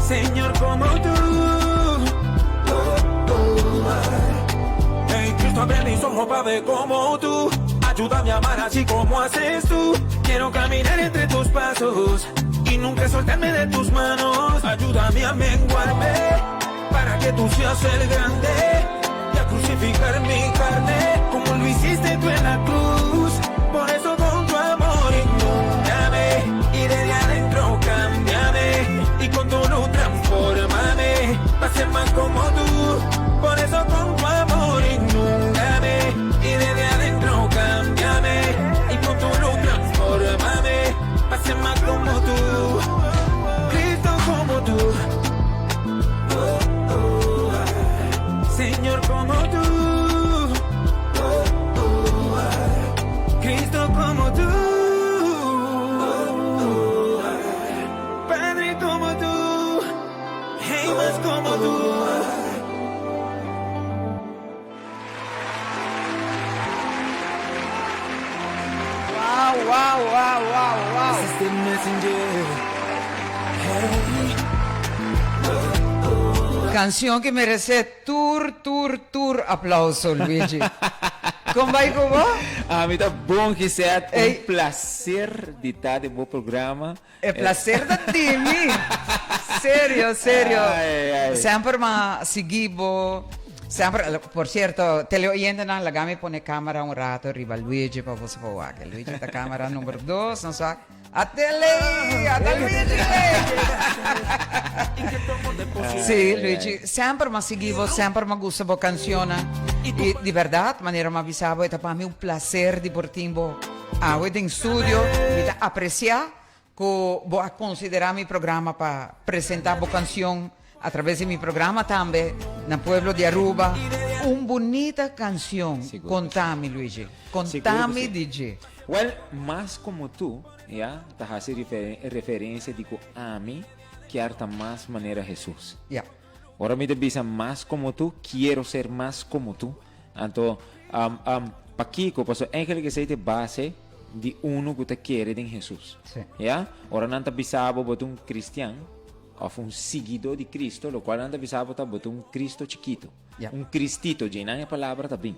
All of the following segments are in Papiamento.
Señor como tú. Oh, oh, Hey, Cristo, abre mis ojos para ver como tú. Ayúdame a amar así como haces tú. Quiero caminar entre tus pasos y nunca soltarme de tus manos. Ayúdame a menguarme para que tú seas el grande y a crucificar mi carne como lo hiciste tú en la cruz. Por eso con tu amor inúndame y desde adentro cámbiame y con tu luz transfórmame para ser más como tú. Por eso con tu amor inúndame y desde adentro cámbiame y con tu luz transfórmame para ser más como tú. Cristo como tú. Oh, oh, ah. Señor como tú. Oh, oh, ah. Cristo como tú. Oh, oh, ah. Padre como tú. Hey, más como tú. Wow. This is the messenger. Hey. Canción cu merece tur, tur, tur aplauso, Luigi. Con ta bay cu bo? Ami ta bon, Gisette. Ey. Un placer di ta den bo programa. E placer ta di mi. Serio, serio. Ai, ai. Semper m'a sigui bo. Semper, por cierto, teleoyentenan, laga mi pone camera un rato riba Luigi pa bo por wak. Luigi ta camera number 2, no sa. Atele, ata Luigi. Si, Luigi, semper m'a sigui bo, semper m'a gusta bo cancion. Y di berdad, manera m'a bisa bo, ta pa mi un placer di por tin bo awe den studio, mi ta aprecia cu bo a considera mi programa pa presenta bo cancion a traves di mi programa tambe na pueblo di Aruba. Un bunita cancion. Sigur. Contami, Luigi. Contami, DJ. Well, "Mas como tu", ya, ta haci referencia di cu ami kier ta mas manera Jesus. Ora mi ta bisa "mas como tu", quiero ser mas como tu. Anto, pakico, paso eigenlijk esey ta e base di uno cu ta kere den Jesus. Ya? Ora nan ta bisabo bo ta un cristian of un siguidor di Cristo, lo cual nan ta bisabo ta bo ta un Cristo chikito. Un cristito, dje nan e palabra ta bin.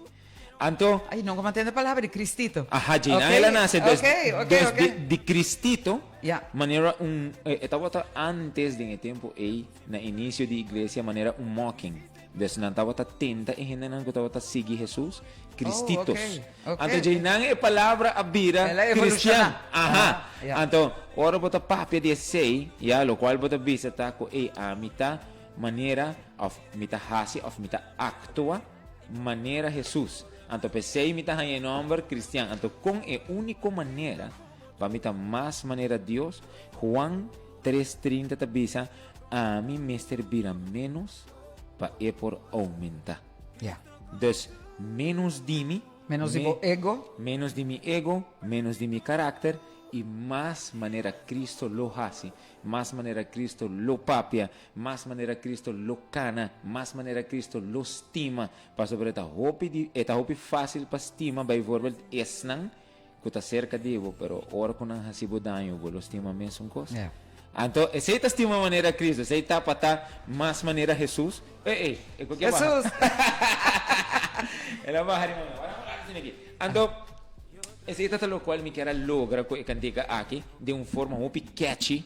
Anto, Ay, no mantende palabra di cristito. Aha, dje nan el a nace dus, dus di cristito, manera un, tabata antes den e tempo ey, na inicio di iglesia, manera un mocking. Dus nan tabata tenta e hendenan cu tabata sigui Jesus, cristitos. Anto dje nan e palabra a bira El a cristian. evoluciona. Aha. Anto, ora bo ta papia di esey, ya, lo cual bo ta bisa ta cu ey ami ta manera of mi ta haci of mi ta actua manera Jesus. Anto p'esey mi ta haña e nomber cristian. Anto con e unico manera pa mi ta mas manera Dios, Juan 3:30 ta bisa, ami mester bira menos pa e por aumenta. Dus, menos di mi, Menos di bo ego. Menos di mi ego, menos di mi karakter i mas manera Cristo lo hasi, mas manera Cristo lo papia, mas manera Cristo lo kana, mas manera Cristo lo stima. Pasobra e ta hopi di, e ta hopi fácil pa stima bijvoorbeeld esnan ku ta serka di bo, pero ora ku nan hasi bo daño, bo lo stima mesun kos. Anto, esei ta stima manera Cristo, esei ta pa ta mas manera Jesus. Ey, ey, e ku ke baha. Jesus! El a baha di mano. Wara, wara, asina aki. Anto, esei ta ta lokual mi kier a logra ku e kantika aki den un forma hopi catchy,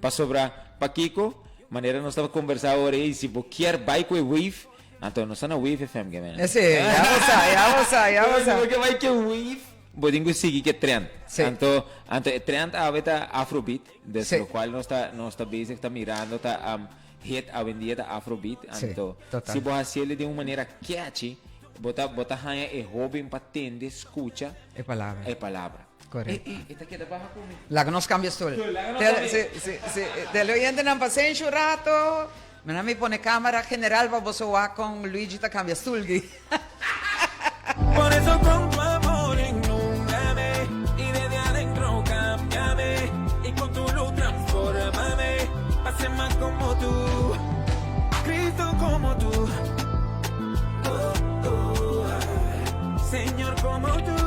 pasobra pakiko? Manera nos tabata kombersá ora ei, si bo kier bai ku e wave, anto nos ta na Wave FM ke menen. Si, ya bo sa, ya bo sa, ya bo sa. Si bo ke bai ku e wave, bo tin ku sigui ku e trend. Anto, anto e trend awe ta Afrobeat, dus lokual nos ta, nos ta bezig ta mirando ta hit awendia ta Afrobeat. Anto, si bo hasiel den un manera catchy, bo ta, bo ta haña e hoben pa tende, skucha E palabra. e palabra. Correcto. E, e, e ta keda baha ku mi. Laga nos cambia stoel. Stoel, laga nos Tele, cambia. si, si, si. Teleoyentenan, pasenshi un rato. Mira mi pone camera general pa boso wak con Luigi ta cambia stoel gi. Por eso con tu amor inúndame y desde adentro cámbiame y con tu luz transfórmame pa ser más como tú, Cristo como tú. Oh, oh, ah. Señor como tú.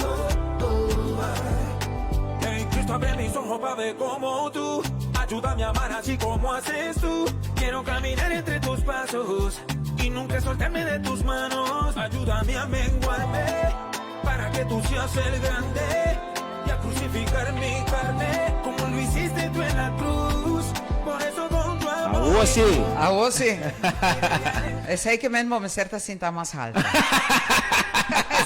Oh, oh, ah. Hey, Cristo, abre mis ojos pa ver como tú. Ayúdame a amar así como haces tú. Quiero caminar entre tus pasos y nunca soltarme de tus manos. Ayúdame a menguarme para que tú seas el grande y a crucificar mi carne como lo hiciste tú en la cruz. Por eso con tu amor. Awor si. Awor si. Esey ke men bo mester ta sinta mas halto.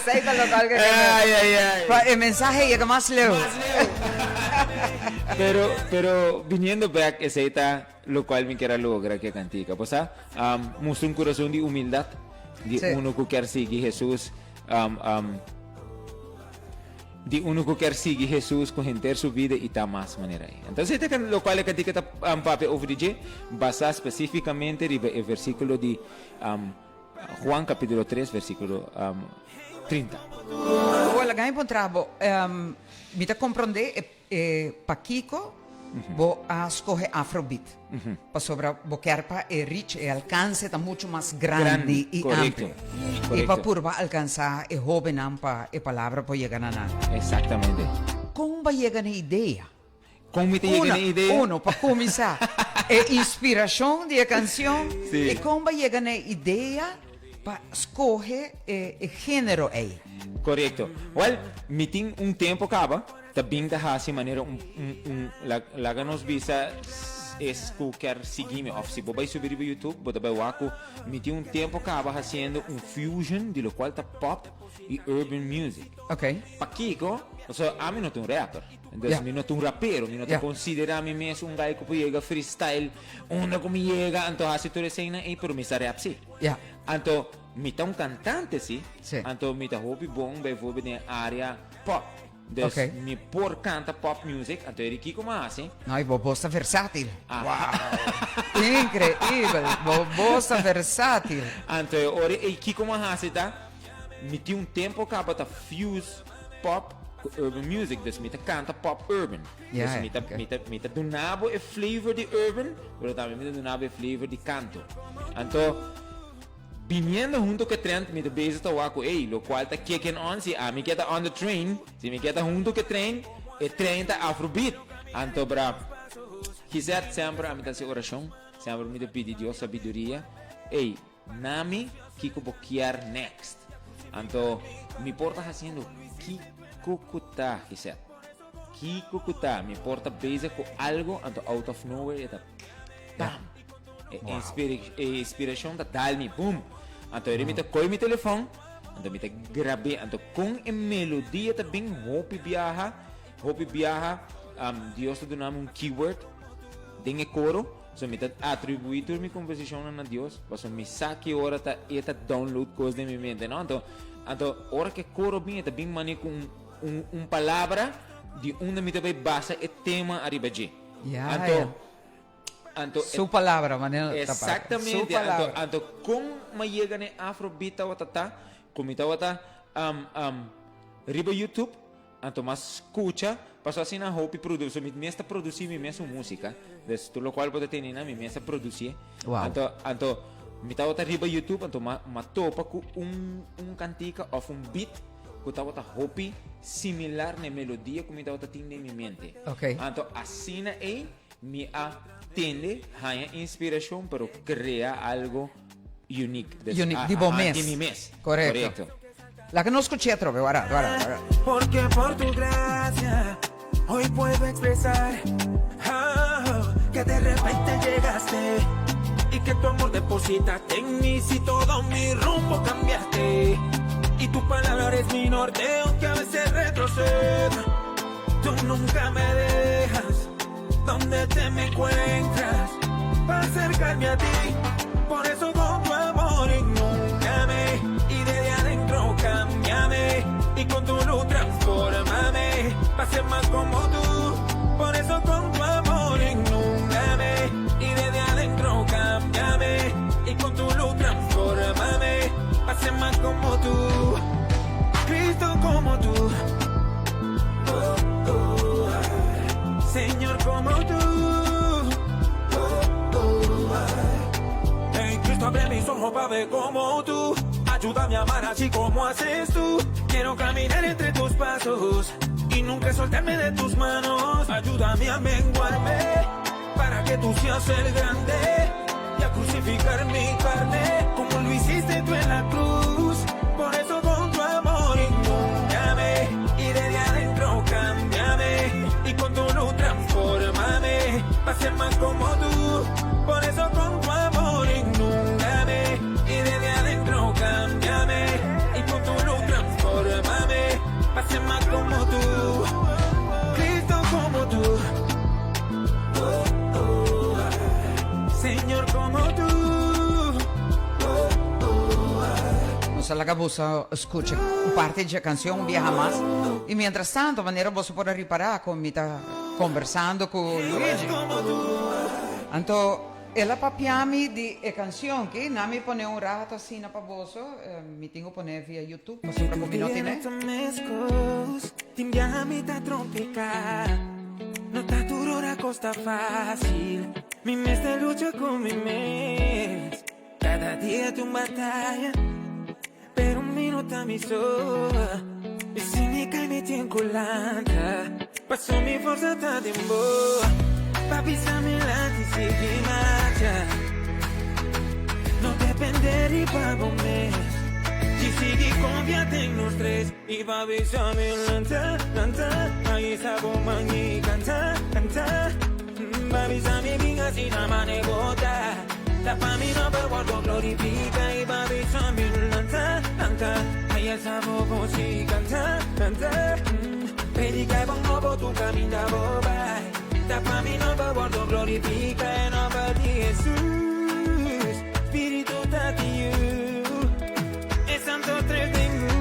Esey ta locual ke men. Ay, ay, ay. Pa e mensahe yega mas leu. Mas leu. Pero, pero viniendo back, esey ta locual mi kier a logra cu e cantica. Bo sa, mustra un curason di humildad, di uno cu kier sigui Jesus, di uno cu kier sigui Jesus cu henter su bida y ta mas manera ey. Entonces esey ta locual e cantica ta papia over di dje, basa specificamente riba e versiculo di Juan capítulo 3 versículo 30. Awor laga mi puntra bo, mi ta comprende e pakico bo a scoge Afrobeat, pasobra bo kier pa e reach, e alcance ta mucho mas grandi y amplio, y pa purba alcansa e hobennan pa e palabra por yega na nan. Exactamente. Con bo a yega na e idea? Kon mi ta yega na e idea? Uno, pa kuminsá, e inspirashon di e kanshon i kon bo a yega na e idea pa skohe e género ei. Korekto. Wèl, mi tin un tempu kaba ta bin ta hasi manera un, un, un, laga nos bisa es ku kier sigui mi òf si bo bai subi riba YouTube bo ta bai wak ku mi tin un tempu kaba hasiendo un fusion di lokual ta pop i urban music. Pakiko? Pasobra ami no ta un rapper. Entonces mi no ta un rapero, mi no ta considera mi mes un guy cu por yega freestyle unda cu mi yega, anto haci tur eseinan ey, pero mi sa rap si. Anto mi ta un cantante si, anto mi ta hopi bon bijvoorbeeld den area pop. Dus mi por canta pop music, anto eri kico mi a haci? No, y bo bos ta versátil. Wow! Increíbel! Bo bos ta versátil. Anto e ora ey kico mi a haci ta, mi tin un tempo caba ta fuse pop ku urban music, dus mi ta kanta pop urban. Dus mi ta mi ta mi ta duna bo e flavor di urban, pero tambe mi ta duna bo e flavor di kanto. Anto biniendo hunto ku e trend mi ta bezig ta wak ku ey, lokual ta kicking on, si ami ke ta on the train, si mi ke ta hunto ku e train, e train ta afrobeat. Anto bra, Gisette, semper ami ta hasi orashon, semper mi ta pidi Dios sabiduria, ey, Nami kiko bo kier next. Anto mi por ta haciendo kiko cu ta, Gisette. Kiko cu ta. Mi por ta bezig cu algo, anto out of nowhere e ta bam! E e inspiracion ta dal mi, boom! Anto eri mi ta coy mi telefon, anto mi ta grab'é. Anto con e melodia ta bin hopi biaha, hopi biaha, Dios ta duna mi un keyword den e coro. So mi ta atribuí tur mi komposishonnan na Dios, pasobra mi sa ki ora ta e ta download kos den mi mente, no? Anto, anto ora ku e koro bin, e ta bin mane ku un, un, un palabra di unda mi ta bai basa e tema ariba dje. Ya, Anto, ya. anto e Su palabra, manera ta papia. Su Exactamente. Anto, palabra. anto kon mi a yega na e afrobeat tabata ta, ku mi tabata, um, um, riba YouTube, Anto mas scucha, paso asina hopi produ, so mi mes ta produci mi mesun musica, dus tur locual bo ta tene na mi mes a produci'e. Wow. Anto, anto mi tabata riba YouTube, anto ma, ma topa cu un, un cantica of un beat cu tabata hopi similar na e melodia cu mi tabata tin den mi mente. Ok. Anto asina ey mi a tende, haña inspiracion, pero crea algo unique. Dus Unique, a, di bo a, mes. di mi mes. Correcto. Correcto. Laga nos scucha atrobe, wara, wara, wara. Porque por tu gracia hoy puedo expresar oh, que de repente llegaste y que tu amor depositaste en mí si todo mi rumbo cambiaste y tu palabra es mi norte aunque a veces retroceda tú nunca me dejas donde te me encuentras pa acercarme a ti por eso con tu amor inúndame y desde adentro cámbiame y con tu luz transfórmame pa ser más como tú por eso con tu amor inúndame y desde adentro cámbiame y con tu luz transfórmame pa ser más como tú Cristo como tú oh, oh, ah. Señor como tú oh, oh, ah. Hey, Cristo abre mis ojos pa' ver como tú Ayúdame a amar así como haces tú Quiero caminar entre tus pasos Y nunca soltarme de tus manos Ayúdame a menguarme. Pa que tú seas el grande y a crucificar mi carne como lo hiciste tú en la cruz. Por eso con tu amor inúndame y desde adentro cámbiame y con tu luz transfórmame pa ser más como tú. Por eso con tu amor inúndame y desde adentro cámbiame y con tu luz transfórmame pa ser más como tú. Cristo como tú. Oh, oh, ah. Señor como tú. Oh, oh, ah. Nos a laga boso scucha un parti dje cancion un biaha mas. Y mientras tanto, manera boso por a ripara con mi ta conversando cu Luigi. Anto, el a papia mi di e cancion ki na mi pone un rato asina pa boso. Mi tin cu pone via YouTube pasobra cu mi no tine. Tin biaha mi ta trompica No ta tur ora cos ta facil Mi mester lucha cu mi mes Cada dia ta un bataya Pero mi no ta mi so Y si mi cay mi tin cu lanta Paso mi forza ta den bo Papi sa mi lanta y sigui marcha No depende riba bo mes Si sigui confia den nos tres Y papi sa mi lanta, lanta Ahí sa bo man y canta, canta Papi sa mi bin asina mane bo ta Ta pa mi nomber wordo glorifica Y papi sa mi lanta, lanta Ahí sa bo voz y canta, canta Predica e bon nobo tur caminda bo bay Ta pa mi nomber wordo glorifica En nomber di Jesus Spirito ta di you E santo tres den un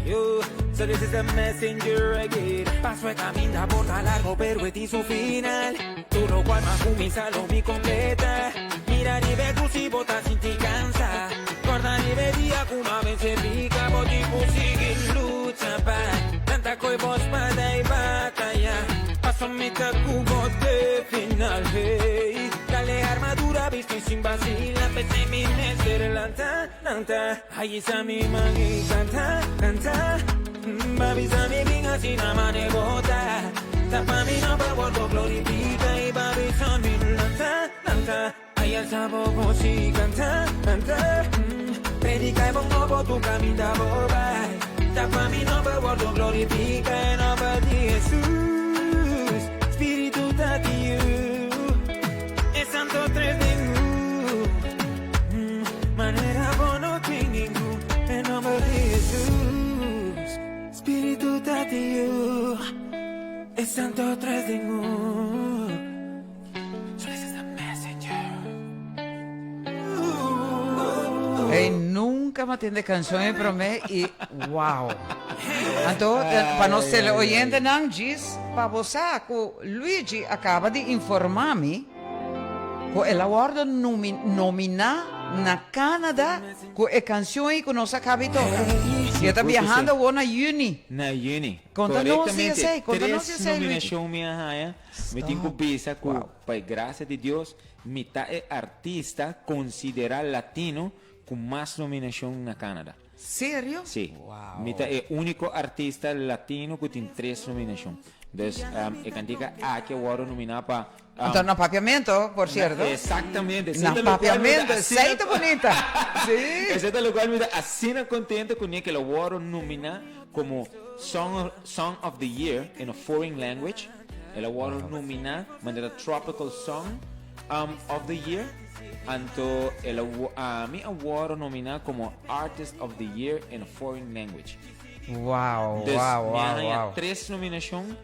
Yo, so this is the messenger again Paso e caminda por ta largo pero e tin su final Tur locual m'a cuminsa lo mi completa Mira riba e cruz si bo ta sinti cansa Corda riba e dia cu m'a vence pica Bo tin cu sigui lucha pa Lanta coy bo spada y bataya Paso mi ta cu bo te final hey Dale armadura bisti sin vacila P'esey mi mester lanta, lanta Ahí sa mi man y canta, canta Papi sa mi bin asina mane bo ta Ta pa mi nomber wordo glorifica Y papi sa mi lanta, lanta Ahí alza bo voz y canta, canta Predica e bon nobo tur caminda bo bay Ta pa mi nomber wordo glorifica En nomber di Jesus Spirito ta di you E santo tres den un Manera bo no tin ningun En nomber di Jesus Spirito ta di you E santo tres den un So this is the messenger. Hey, nunca m'a tende canción e prome y wow. Anto, pa nos teleoyentenan, djis pa bo sa cu Luigi a caba di informa mi cu el a wordo nomina na Canada cu e cancion ey cu nos a caba di toca. Y e ta biahando awor na juni. Na juni. Conta nos di esey, conta nos di Tres esey, Luigi. nominacion mi a haya. Mi tin cu bisa cu pa e gracia di Dios mi ta e artista considera latino cu mas nominacion na Canada. Serio? Si. Mi ta e unico artista latino cu tin tres nominacion. Dus e cantica aki a wordo nomina pa. Anto na papiamento, por cierto. Exactamente. Na papiamento, esey ta bunita. Si. Esey ta locual mi ta asina contento cune cu el a wordo nomina como Song Song of the Year in a Foreign Language. El a wordo nomina manera Tropical Song of the Year. Anto el a ami a wordo nomina como Artist of the Year in a Foreign Language. Wow, Dus wow, mi a wow, haña wow. tres nominacion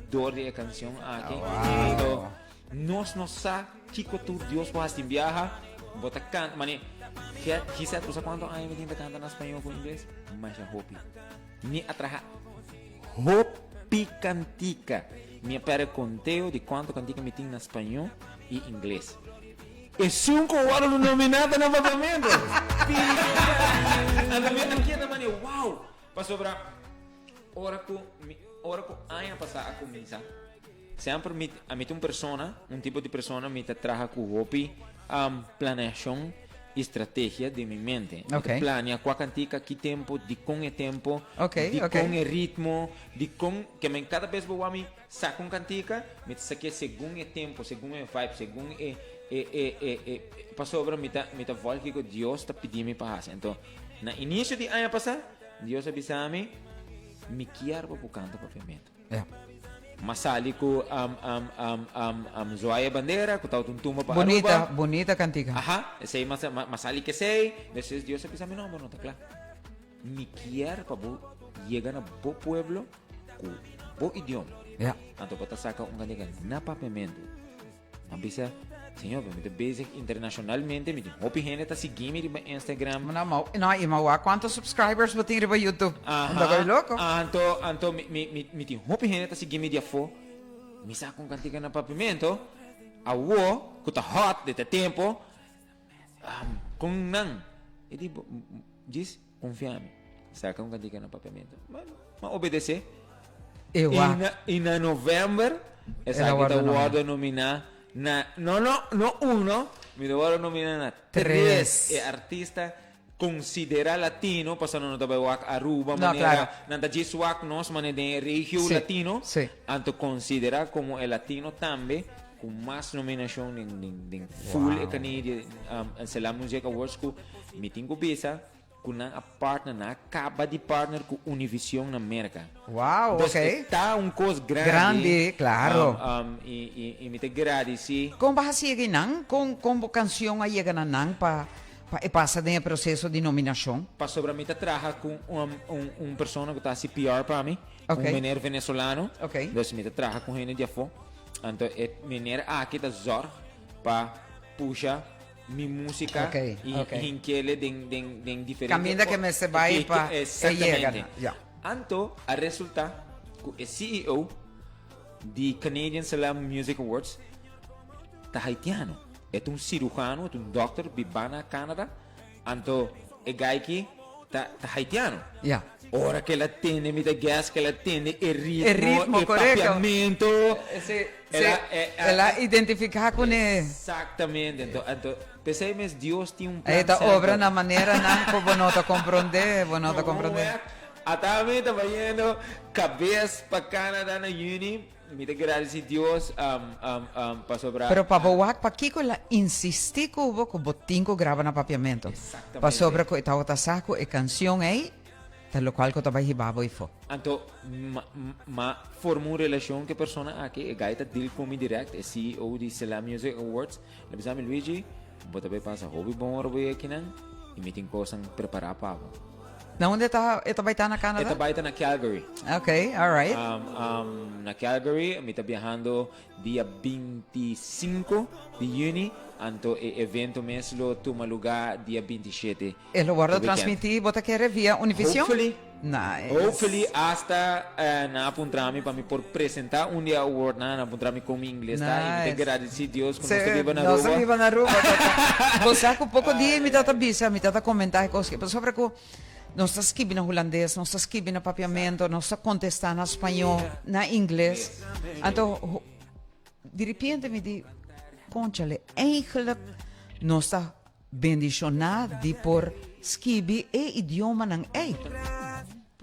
door di e cancion aki. Wow. Anto nos no sa kico tur Dios por haci. Tin biaha bo ta canta, mane, Gisette, bo sa cuanto aña mi tin ta canta na spañol cu ingles? Masha hopi. Mi a traha hopi cantica. Mi a perde conteo di cuanto cantica mi tin na spañol y ingles. Esun cu worde nomina ta na papiamento. Anto mi a keda mane wow. Pasobra ora cu mi ora cu aña pasa a cuminsa semper mi ami ta un persona un tipo di persona mi ta traha cu hopi planeacion. i strategia den mi mente. Mi ta plania kua kantika, ki tempu, dikon e tempu, dikon e ritmo, dikon ke men kada bes bo wak mi saka un kantika, mi ta sak'é segun e tempu, segun e vibe, segun e e e e e pasobra mi ta mi ta vòlg kiko Dios ta pidi mi pa hasi. Anto na inisio di aña pasá Dios a bisa mi, Mi kier pa bo kanta papiamentu. M'a sali ku Zoaya Bandera, ku tabata un tumba pa Aruba. Bunita, bunita kantika. Aha, esei m'a sali ku esei. Despues Dios a bisa mi, no, bo no ta kla. Mi kier pa bo yega na bo pueblo ku bo idioma. Anto bo ta saka un kantika na papiamentu. M'a bisa, Señor, pero mi ta bezig internacionalmente, mi tin hopi hende ta sigui mi riba Instagram. No, ma, no, i m'a wak cuanto subscribers bo tin riba YouTube. Aha, Unda koy loco. Anto, anto mi, mi, mi, mi tin hopi hende ta sigui mi di afó. Mi sa con cantica na Papiamento, awo, cu ta hot di ta tempo, um, con nan. E di, djis, confia mi, saca un cantica na Papiamento. Ma, ma obedece. E wak. I na november esaki ta wordo nomina na, no no no uno, mi ta wordo nomina na tres. E artista considera latino, pasobra nan no ta bai wak Aruba manera, nan ta djis wak nos manera den e regio latino, anto considera como e latino tambe cu mas nominacion den den full e Canadian Selam Music Awards cu mi tin cu bisa. Ku nan a partner, nan a kaba di partner ku Univision na Merka. Wow, Dus ok. e ta un kos grandi. Grandi, klaro. I mi ta gradisí. Kon bo a hasi yega einan? Kon kon bo kansion a yega na nan pa pa e pasa den e proseso di nominashon? Pasobra mi ta traha ku un un persona ku ta hasi PR pa mi, Ok. un meneer venezolano. Ok. Dus mi ta traha ku hende di afó. Anto e meneer aki ta zòrg pa pusha mi músika Ok, i ok. hinkele den den den diferente Kaminda ke mester bai pa e yega Exactamente. na, ja. Anto a resulta ku e CEO di Canadian Salam Music Awards ta haitiano. E ta un cirujano, e ta un dokter biba na Canada. Anto e guy ki ta ta haitiano. Ja. Ora ke el a tende mi ta guess ke el a tende e ritmo, E ritmo, e korekto. papiamento. Sí, El sí. a, e, a, El a identifiká kuné. Exactamente. Anto, anto, p'esei mes Dios tin un plan E ta obra semper. na maneranan ku bo no ta komprondé, bo no ta komprondé. Ata mi ta bayendo kabes pa Canada na yüni. Mi ta gradisi Dios pasobra. Pero pa bo wak pakiko el a insisti ku bo ku bo tin ku graba na papiamento. Exactamente. Pasobra ku e tabata sa ku e kansion ei ta lokual ku ta bai hiba bo ifo. Anto m'a forma un relashon ku e persona aki, e guy ta deal ku mi direct, e CEO di Selah Music Awards. El a bisa mi, Luigi, bo ta bai pasa hopi bon ora bo yega akinan i mi tin kosnan prepará pa bo. Na unda e ta e ta bai ta na Canada? E ta bai ta na Calgary. Ok, alright. Na Calgary, mi ta biahando dia 25 di juni, anto e evento mes lo tuma luga dia 27. E lo wordo e weekend. transmiti, bo ta kere, via Univision? Hopefully. Nice. Hopefully, hasta nan a puntra mi pa mi por presenta un di e awardnan, nan a puntra mi con mi ingles ta, y mi ta Nice. gradeci Dios cu Sí, nos ta biba na nos ta Aruba. biba na Aruba, total. Bo sa cu poco dia mi tata bisa, mi tata comenta e cos, pasobra cu nos ta skibi na hulandes, nos ta skibi na papiamento, nos ta contesta na spañó, na ingles. Anto, di repente mi di, conchale, eigenlijk nos ta Bendishoná di por skibi e idiomanan ei.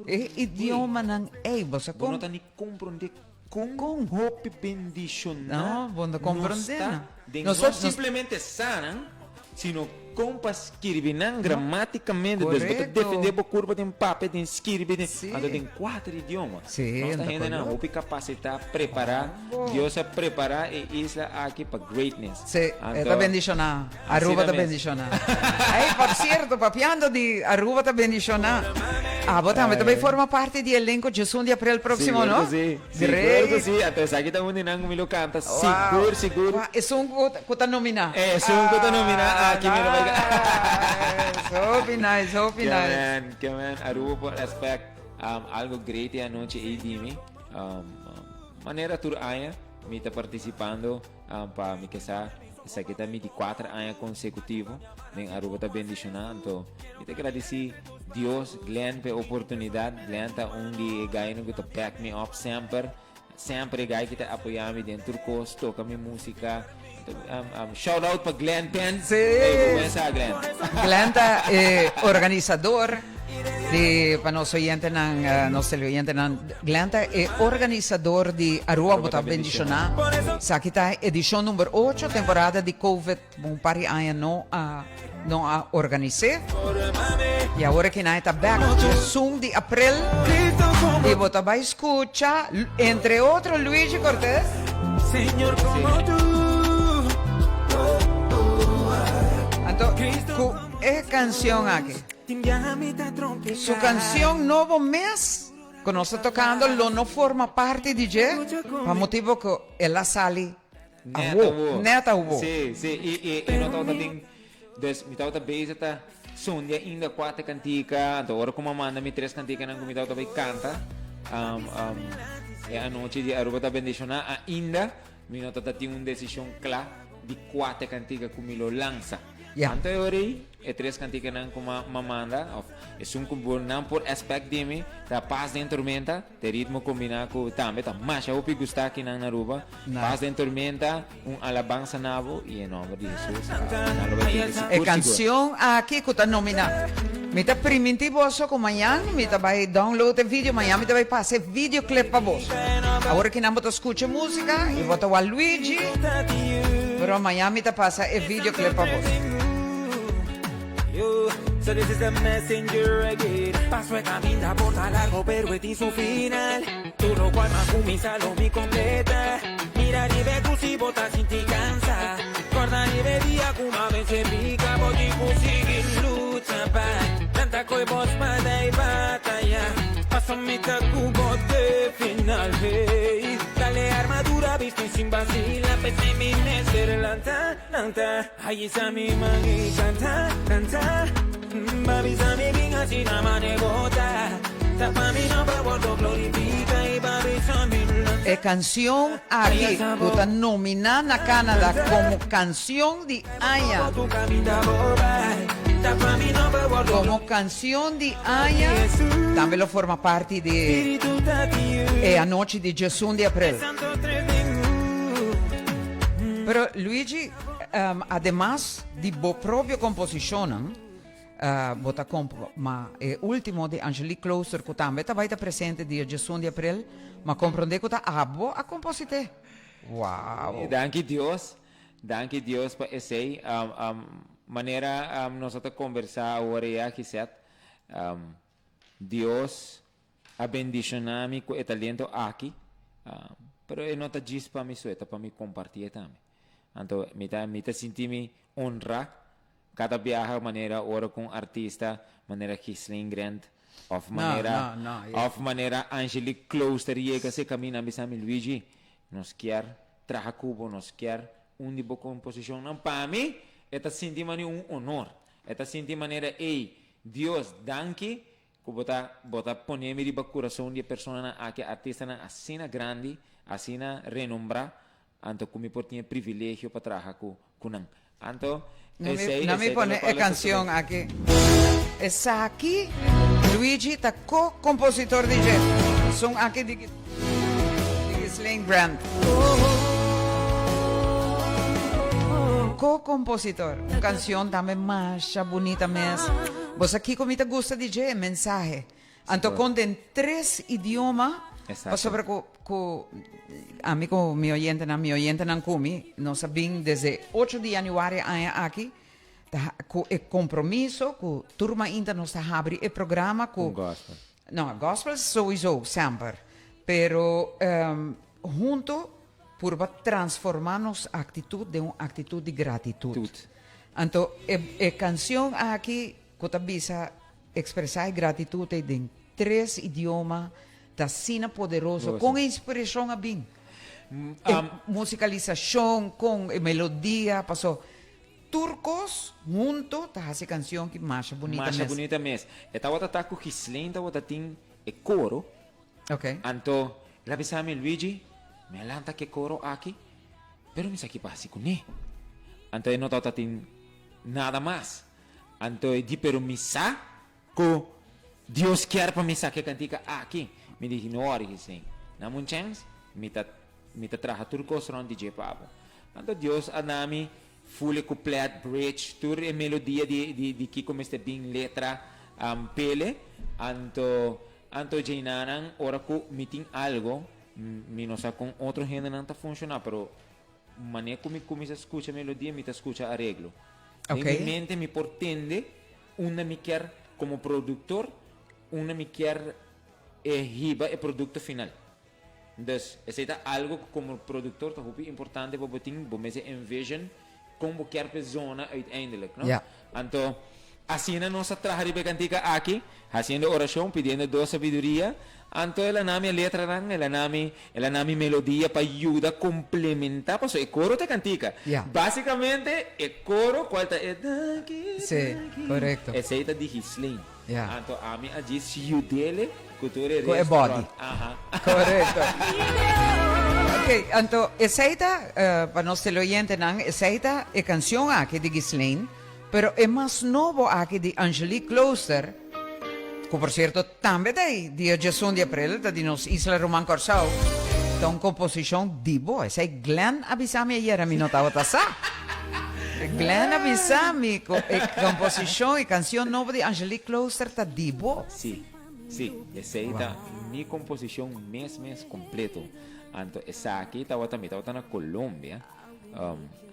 E idiomanan ei. Bo sa Bo kon? no ta ni komprondé kon Kon? hopi bendishoná No, bo no nos komprondé ta nan. den Nos no ta, nos. simplemente sa nan, sino kon pa skirbi nan gramatikamente. Dus bo ta Korekto. defendé bo kurpa den papia, den skirbi, den, Sí. anto den kuater idioma. Sí, Nos ta anto hendenan korekto. hopi kapasitá, prepará. Dios a prepará e isla aki pa greatness. Sí, e ta Anto, bendishoná. Aruba asina ta mes. bendishoná. Ey, por cierto, papiando di Aruba ta bendishoná, abo tambe ta bay forma parti di elenco djesun di april próximo, Sigur no? ku sí, sigur Great. ku sí. Anto esaki ta un di nan ku mi lo kanta Wow. sigur, sigur. Wow, esun ku ku ta nominá. Esun ku ta nominá Ah, aki mi lo bay nice. Hopi nice, hopi Ke nice. men, ke men. Aruba por expect algo great e anochi ey di mi. Manera tur aña mi ta participando pa mi ke sa esaki ta mi di cuater aña consecutivo den Aruba ta bendiciona anto mi ta gradici Dios Glenn pa e oportunidad Glenn ta un di e guynan cu ta back me up semper semper e guy ki ta apoya mi den tur cos toca mi musica. Shout out pa Glenn Penn. Sí. Hey, bo sa Glenn. Glenn ta eh, organisador di pa nos oyentenan, eh, nos teleoyentenan. Glenn ta e organisador di Aruba Bo Ta Bendiciona. Esaki ta edicion number 8, temporada di Covid un par di aña no a no a organis'é. Y awor aki nan e ta back djesun di april y bo ta bay scucha entre otro Luigi Cortez. Anto cu e cancion aki, su cancion nobo mes cu nos ta tocando lo no forma parti di dje pa motibo cu el a sali Net awo. Net awo. Sí, sí. I, i, i no tabata tin, dus mi tabata bezig ta sondia ainda kuater kantika, anto ora ku mi a manda mi tres kantikanan ku mi tabata bai kanta, um, um, e anochi di Aruba ta bendishoná, ainda mi no tabata tin un desishon kla di kuater kantika ku mi lo lansa. Ya. Anto e ora ei, e tres kantikanan ku mi a manda, òf esun ku bo nan por èspèkt di mi, ta Pas den Tormenta, Te ritmo kombiná ku tambe ta masha hopi gustá kinan na Aruba. Pas den tormenta, un alabansa na bo i e nòmber di Hesus. Nan lo bai tende sigur E sigur. kansion aki ku ta nominá. Mi ta primintí boso ku mañan mi ta bai download e video, mañan mi ta bai pasa e videoclip pa boso. Awor kinan bo ta skucha e músika i bo ta wak Luigi, pero mañan mi ta pasa e videoclip pa boso. E kansion aki ku ta nominá na Canada komo Kansion di Aña Komo Kansion di Aña tambe lo forma parti di e anochi di djesun di aprel. Pero Luigi, Ademas di bo propio komposishonnan, bo ta kompo, ma e ultimo di Angelique Klooster ku tambe ta bai ta presente dia djesun di aprel, m'a komprondé ku ta abo a komposit'é. Wow! Danki Dios, danki Dios pa esei. Manera nos a ta kombersá awor ei aki, Seth, Dios a bendishoná mi ku e talento aki, pero e no ta djis pa mi so, e ta pa mi kompartié tambe. Anto mi ta mi ta sinti mi honrá kada biaha manera ora ku un artista manera Ghislaine Grant òf manera òf manera Angelique Klooster yega se kaminda a bisa mi Luigi nos kier traha ku bo nos kier un di bo komposishonnan pa mi e ta sinti mane un honor e ta sinti manera ey Dios danki Ku bo ta bo ta pone mi riba kurason di e personanan aki, artistanan asina grandi, asina renombrá, anto ku mi por tin e privilegio pa traha ku ku nan. Anto, Na mi esei na mi esei ta pone lokual e lo sosodé. kansion aki. Esaki Luigi ta ko-kompositor di dje. Esun aki di di Ghislaine Grant. Ko-kompositor. Un kansion tambe masha bunita mes. Bo sa kiko mi ta gusta di dje? E mensahe. Anto kon den tres idioma, pasobra ku ku ami ku mi oyentenan, mi oyentenan ku mi, nos a bin desde ocho di januari aña aki ta ku e kompromiso ku tur mainta nos ta habri e programa ku Un gospel. No, gospel souiso, semper. Pero hunto purba transforma nos actitud den un actitud di gratitud. Tut. Anto e e cancion aki cu ta bisa expresa e gratitud ei den tres idioma ta asina poderoso. Gozo. Con e inspiracion a bin? E musicalisacion, con e melodia, paso tur cos hunto ta haci e cancion ki masha bunita Masha mes. bunita mes. E tabata ta cu Ghislaine tabata tin e coro. Ok. Anto el a bisa mi, Luigi, mi a lanta ke koro aki, pero mi sa ki pasa kuné. Anto e no tabata tin nada mas. Anto e di, pero mi sa ku Dios kier pa mi saka e kantika aki. Mi di, no wòri, Gisleen. Dame un chèns, mi ta mi ta traha tur kos rònt di dje pa bo. Anto Dios a nami full e couplet, bridge, tur e melodia di di di kico mester bin letra pele. Anto anto djeinanan ora cu mi tin algo, mi no sa con otro hendenan ta funciona, pero mane cu mi cuminsa scucha melodia mi ta scucha areglo. Den mi mente mi por tende unda mi kier como productor, unda mi kier e hiba e producto final. Dus, esei ta algo ku komo produktor ta hopi importante pa bo tin bo mester envision kon bo kier p'e zona uiteindelijk, no? Ja. Anto, asina nos a traha riba e kantika aki, hasiendo orashon, pidiendo Dios sabiduria. Anto el a nami e letranan, el a nami, el a nami melodia pa yuda komplementá, pasobra e koro ta e kantika. Ja. Básikamente, e koro kual ta e danki, Sí, danki, korekto. esei ta di Ghislaine. Ja. Anto ami a djis yudele ku tur e Ku e resto body. rond. Aha. Korekto. Ok, anto esei ta, pa nos teleoyentenan, esei ta e kanshon aki di Ghislaine, pero e mas nobo aki di Angelique Klooster, ku por sierto tambe ta ei dia diesun di aprel, ta di nos isla ruman Kòrsou, ta un komposishon di bo. Esei Glenn a bisa mi ayera, mi no tabata sa. Glenn a bisa mi ku e komposishon, e kanshon nobo di Angelique Klooster ta di bo. Sí, sí, esei ta mi komposishon mes mes kompleto. Anto esaki tabata, mi tabata na Colombia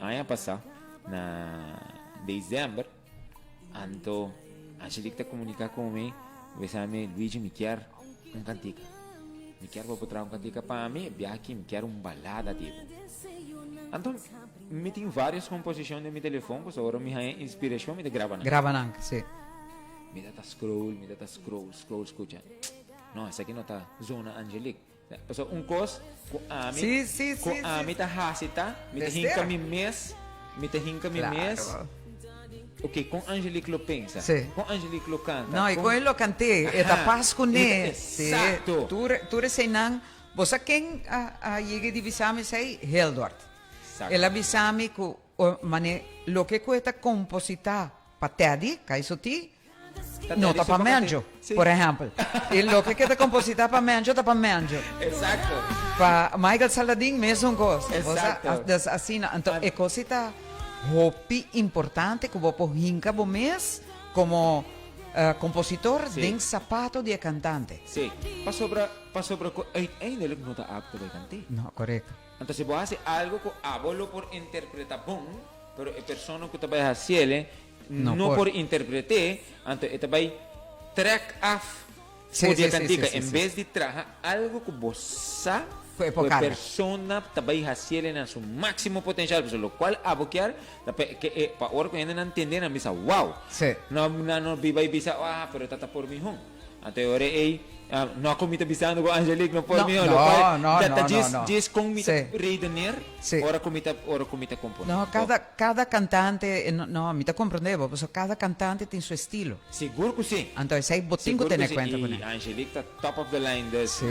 aña pasá na desèmber. Anto Angelique ta komuniká ku mi, bisa mi, Luigi mi kier un kantika. Mi kier pa bo traha un kantika pa mi, e biaha aki mi kier un balada di bo. Anto mi tin varios komposishon den mi telefon, pasobra ora mi haña inspirashon mi ta graba nan. Graba nan, si. Mi ta ta scroll, mi ta ta scroll, scroll, skucha, no esaki no ta zona Angelique. Pasobra un kos ku ami, Sí, sí, ku sí, sí. ami ta hasi ta, mi ta Mester. hinka mi mes, mi ta hinka mi mes. Claro. Ok, kon Angelique lo pensa? Sí. Kon Angelique lo kanta? No, i kon e lo kant'é, e ta Aha. pas kuné. E ta, exacto. Sí, tur, tur eseinan. Bo sa ken a, a yega di bisa mi esei? Hildward. Exacto. El a bisa mi ku, o, mane, loke ku e ta kompositá pa Teddy, Kaiso T, No ta pa Menjo, por ehempel. E loke ke ta kompositá pa Menjo ta pa Menjo. Exacto. Pa Michael Saladin mesun kos. Exacto. Dus asina. Anto e kos ei ta hopi importante ku bo por hinka bo mes komo kompositor den sapato di e kantante. Sí. Pasobra, pasobra ku uiteindelijk no ta apto pa e kant'é. No, korekto. Anto si bo hasi algo ku abo lo por interpretá bon, pero e persona ku ta bai hasiel no por interpreté, anto e ta bai trek af for di e kantika en bes di traha algo ku bo sa ku e persona ta bai hasiel na su máksimo potensial, pasobra lokual abo kier ta pa ke e pa ora ku hendenan tende nan bisa wow, nan no bai bisa ah pero ta ta por mihó. Anto e ora ei, no ku mi ta bisando ku Angelique no por mihó, lokual ta ta djis kon mi ta redeneer ora ku mi ta ora ku mi ta komponé. No, kada kada kantante, no, mi ta komprendé bo, pasobra kada kantante tin su estilo. Sigur ku si. Anto esei bo tin ku tene kuenta kuné. I Angelique ta top of the line, dus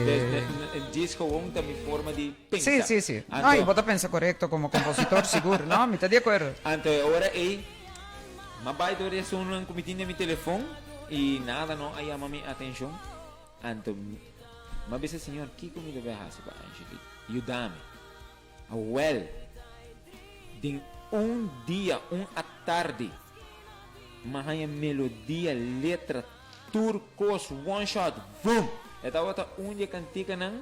djis gewoon ta mi forma di pensa. Si, si, si. No, i bo ta pensa korekto komo kompositor, sigur. No, mi ta di akuerdo. Anto e ora ei. M'a bai dor di asuntunan ku mi tin den mi telefon i nada no a yama mi atenshon. Anto m'a bisa, Señor, kiko mi debe hasi pa Angelique? Yuda mi. Awèl, den un dia, un atardi, m'a haña melodia, letra, tur kos, one shot, vum! E tabata un di e kantikanan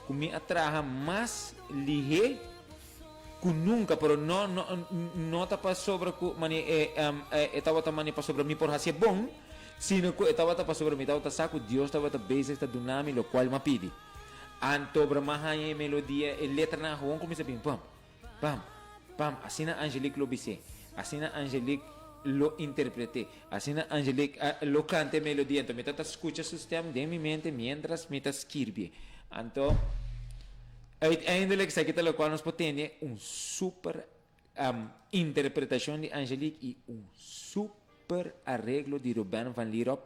ku mi a traha mas lihé. Ku nunka, pero no no no ta pasobra ku mane e e tabata mane pasobra mi por hasié bon, sino ku e tabata pasobra mi tabata sa ku Dios tabata bezig ta duna mi lokual m'a pidi. Antobra m'a haña e melodia, e letranan a gewoon kuminsá bin pam, pam, pam, asina Angelique lo bis'é, asina Angelique lo interpret'é, asina Angelique lo kanta e melodia. Anto mi tabata skucha su stèm den mi mente miéntras mi ta skirbié. Anto. Uiteindelijk esaki ta locual nos por tende un super interpretacion di Angelique y un super areglo di Ruben van Lierop.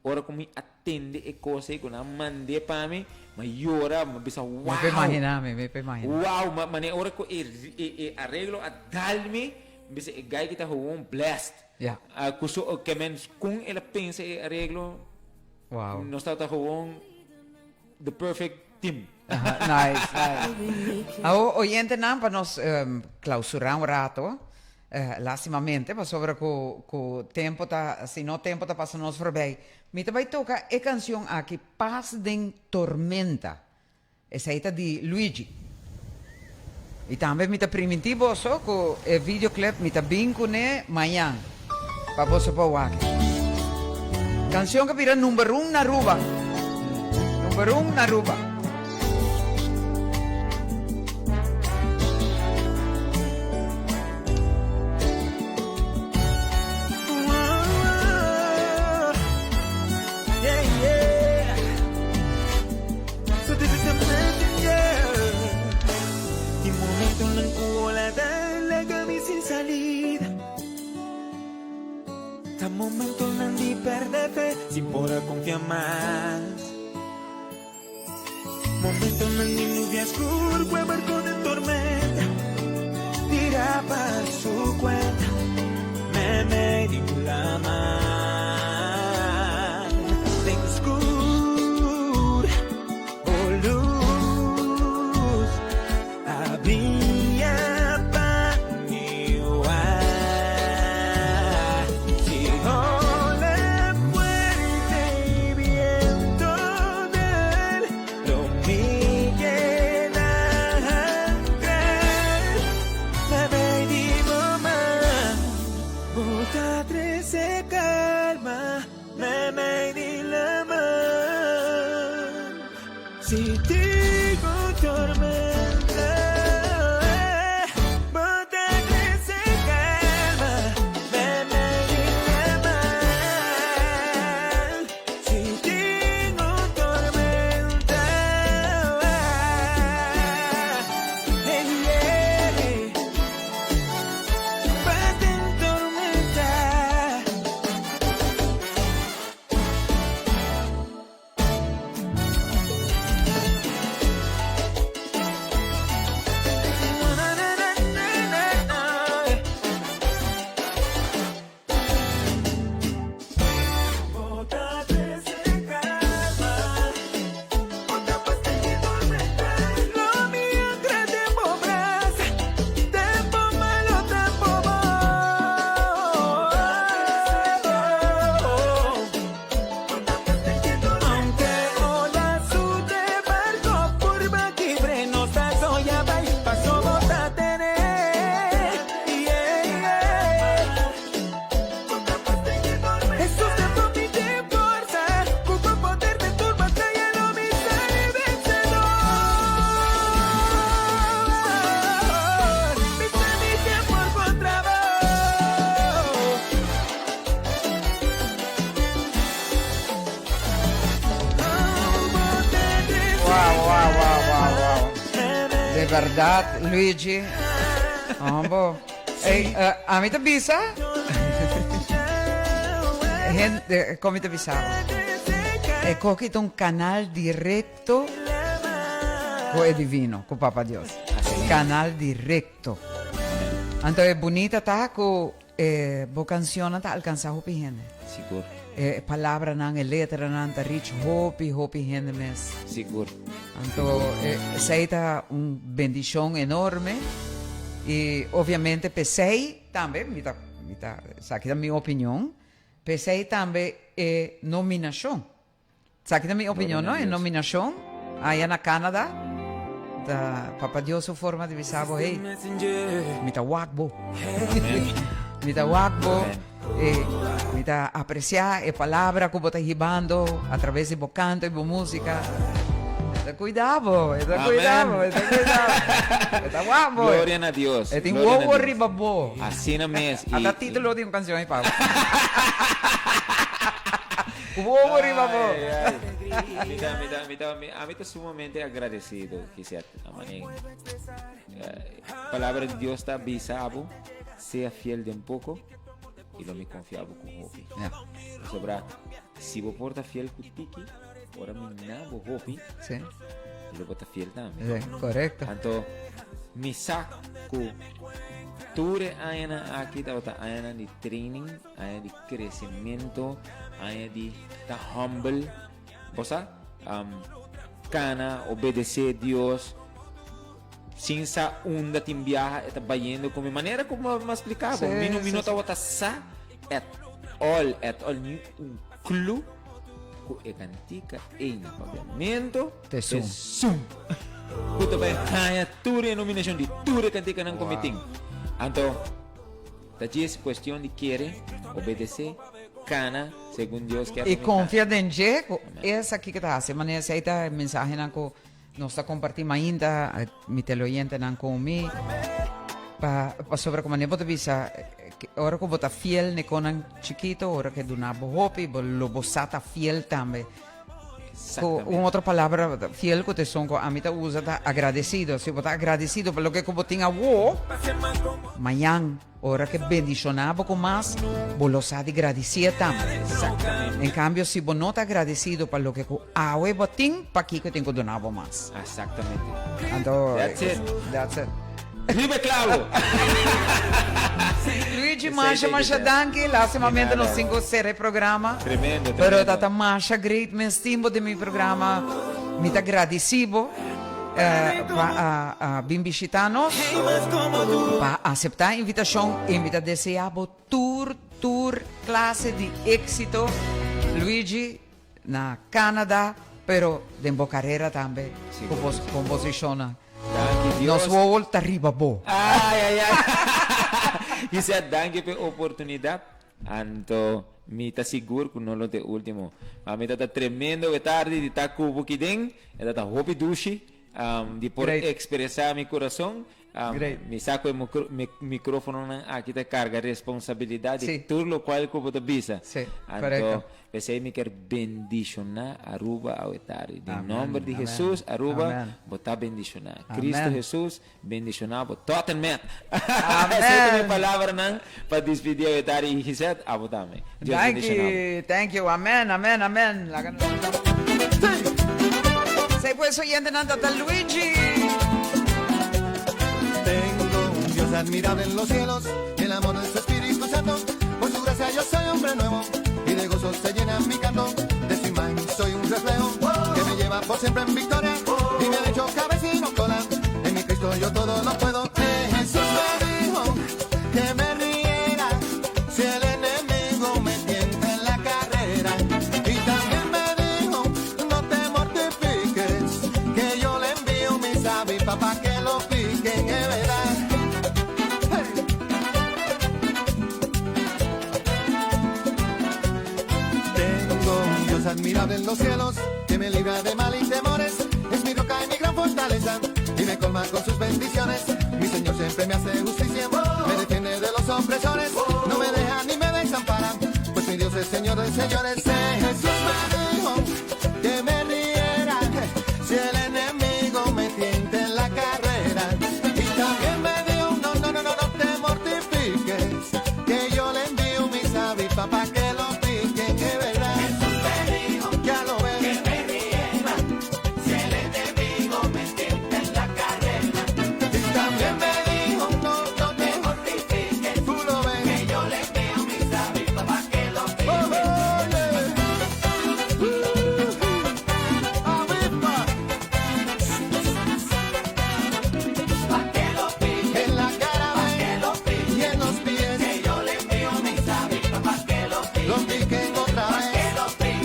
Ora cu mi a tende e cos ey cu nan a mande pa mi, mi a yora, mi a bisa wow! Mi por imagina mi, mi por imagina. Wow! Ma mane ora cu e e areglo a dal mi, mi bisa e guy aki ta gewoon blessed. Ya. Cu su, ke men con el a pensa e areglo, Wow. nos tabata gewoon the perfect team. Nice, nice. Awo oyentenan pa nos clausura un rato, lastimamente pasobra cu cu tempo ta, si no tempo ta pasa nos voorbij. Mi ta bay toca e cancion aki Paz den Tormenta. Esei ta di Luigi. I tambe mi ta primintí boso ku e videoclip mi ta bin kuné mañan pa boso por wak. Kansion ku a bira number un na Aruba. Number un na Aruba. Wow, wow, wow, wow, wow. De berdad, Luigi. Hombo. Ey, uh, a mi ta bisa. Gente, kon mi ta bisa? E koki ta un canal directo ku e divino, ku Papa Dios. Canal directo. Anto e bunita ta ku E bo cancionnan ta alcansa hopi hende. Sigur. E palabranan, e letranan ta reach hopi, hopi hende mes. Sigur. Anto esey ta un bendicion enorme y obviamente p'esey tambe, mi ta, mi ta, esaki ta mi opinion, p'esey tambe e nominacion. Esaki ta mi opinion no, e nominacion aya na Canada ta Papa Dios su forma di bisa bo hey, mi ta wak bo. Mi ta wak bo, e mi ta aprecia e palabra cu bo ta hibando a traves di bo canto y bo musica. E ta cuida bo, e ta cuida bo, e ta cuida bo. E ta wak bo. Gloria na Dios. E tin wowo riba bo. Asina mes. Ata titulo di un cancion ei Pablo. Wowo riba bo. Mi ta, mi ta, mi ta, mi, ami ta sumamente agradecido, Gisette. Amane, palabra di Dios ta bisa bo, sea fiel den poco y lo mi confia bo cu hopi. Ja. Pasobra, si bo por ta fiel cu tiki, ora mi na bo hopi, Sí. lo bo ta fiel tambe. Sí, correcto. Anto, mi sa cu tur e añanan aki tabata añanan di training, Aña di crecemento, aña di ta humble. Bo sa? Kana, obedesé Dios, sin sa unda tin biaha e ta bayendo ku mi. Manera ku mi a splika bo, mi no mi no tabata sa at all, at all, ni un clue ku e kantika ei na papiamento Ta esun. Esun ku ta bai haña tur e nominashon di tur e kantikanan ku mi tin. Anto. Ta djis cuestion di kere, obedece, cana segun Dios kier I pa mi confia cana. den dje cu esaki cu ta haci. Manera esey ta e mensahenan cu nos ta comparti mainta, mi teleoyentenan cu mi, pa pasobra cu manera bo ta bisa, ora cu bo ta fiel n'e conan chikito, ora cu e duna bo hopi, bo lo bo sa ta fiel tambe. Cu un otro palabra, fiel cu ta esun cu ami ta usa ta agradecido. Si bo ta agradecido pa loke cu bo tin awo, mañan ora ke bendiciona bo cu mas, bo lo sa di gradicia tambe. En cambio, si bo no ta agradecido pa loke cu awe bo tin, pakico e tin cu duna bo mas? Exactamente. Anto, That's it. That's it. Riba e clavo! Luigi, masha masha danki. Lastimamente nos tin cu cera e programa. Tremendo, Pero tremendo. ta ta masha great mes tin bo den mi programa. Mi ta gradici bo pa a a bin bishita nos, pa acepta e invitacion y mi ta desea bo tur tur clase di exito. Luigi, Na Canada, pero den bo carera tambe cu bo composicionnan. Danki Dios. Nos wowo ta riba bo. Ay ay ay. Gisela danki p'e oportunidad. Anto mi ta sigur cu no lo ta e ultimo. Pa mi ta ta tremendo e tardi di ta cu bo kiden. E ta ta hopi dushi di por expresa mi curason. Mi sa ku e mikrofononan aki ta karga responsabilidat di tur lokual ku bo ta bisa. Anto, p'esei mi kier bendishoná Aruba awe tardi. Den nòmber di Hesus, Aruba, bo ta bendishoná. Kristu Hesus bendishoná bo tot en mèt. Esei ta mi palabranan pa dispidí awe tardi. I Gisette, abo tambe. Dios bendishoná bo. Thank you. Amen, amen, amen. Laga nos. Esei pues oyentenan ta ta Luigi. Tengo un Dios admirable en los cielos y el amor de su Espíritu Santo. Por su gracia yo soy hombre nuevo y de gozo se llena mi canto. De su imagen soy un reflejo que me lleva por siempre en victoria y me ha hecho cabeza y no cola. En mi Cristo yo todo lo puedo. Eh, Jesús me dijo que me riera si el enemigo me tienta en la carrera. Y también me dijo, no te mortifiques, que yo le envío mis avispas pa' que lo piquen, es verdad. Hey. Tengo un Dios admirable en los cielos, que me libra de mal y temores. Es mi roca y mi gran fortaleza, y me colma con sus bendiciones. Mi Señor siempre me hace justicia, me defiende de los opresores, no me deja ni me desampara, pues mi Dios es Señor de señores. Eh, Jesús me dijo que me riera si el enemigo me tienta en la carrera. Y también me dijo, no, no, no, no, no te mortifiques, que yo le envío mis avispas pa' que lo piquen, es verdad. Jesús me dijo, ya lo ves, que me riera si el enemigo me tienta en la carrera. Y también me dijo, no, no te mortifiques, tú lo ves, que yo le envío mis avispas pa' que lo piquen. Oh, oh, yeah. Avispa. En la cara ven, y en los pies. Que yo le envío mis avispas pa' que lo piquen. Lo piquen otra vez.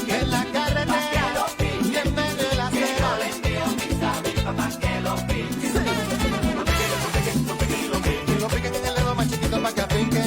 En la carretera y en medio de la acera. Que yo le envío mis avispas pa' que lo piquen. Sí. Lo piquen, lo piquen, lo piquen en el dedo más chiquito pa' que piquen.